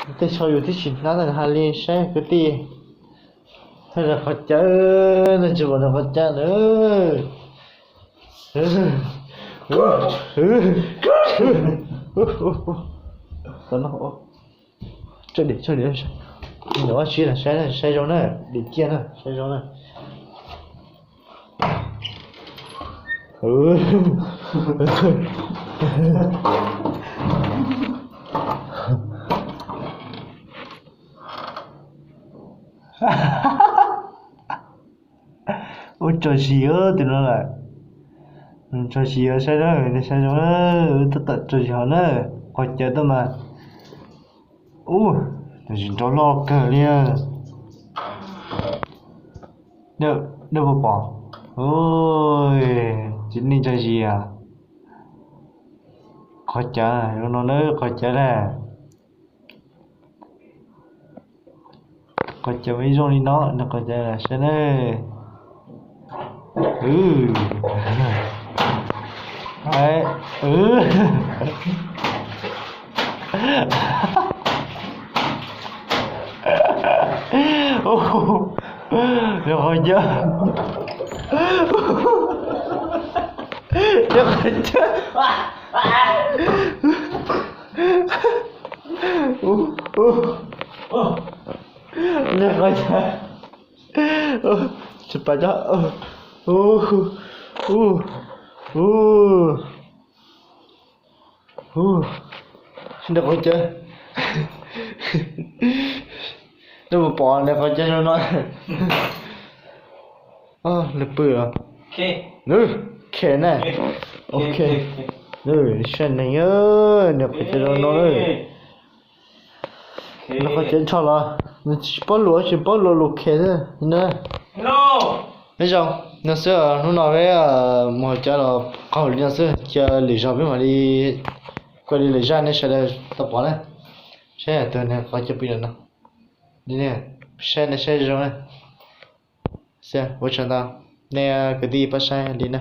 Tej tsho yus twb tsis hnab ntawm hais li saib kwv tij. Hais lawv qhov cawv no tsis pom nws qhov cawv na. Tso dim, tso dim, nim no ua tsi na, saib, saib zoo na, dim ciaj na, saib zoo na. Ua tso zis tus no lawm. Tso zis saib na, saib zoo na, tab tom tso zis hov na, qhov cawv tuaj mas. Ub, tus zis nrov loj kawg li. Nej puas pom? Tsis nej tso zis. Qhov cawv zoo no na, qhov cawv na. Qhov cawv mas ib zoo li no, nws qhov cawv saib na. Nws qhov cawv, nws qhov cawv, nws qhov cawv, tsis pom cov, nws qhov cawv, nej puas pom nws qhov cawv zoo no. Nws pw los, khe na. Ok, saib neeg, nws qhov cawv zoo no na. Nws qhov cawv nrho los nws tsis paub lus, tsis paub lus, lus khe xwb na. Nyob zoo, no xwb, hnub no peb mus hauv cawv los qaug li no xwb, cia lwm zaug peb mam li kuaj li lwm zaj nej sawv daws tau pom na. Saib tus nws qhov cawv pw ntawm no, saib nej saib zoo na. Ua tsaug ntau nej kwv tij pab saib li na.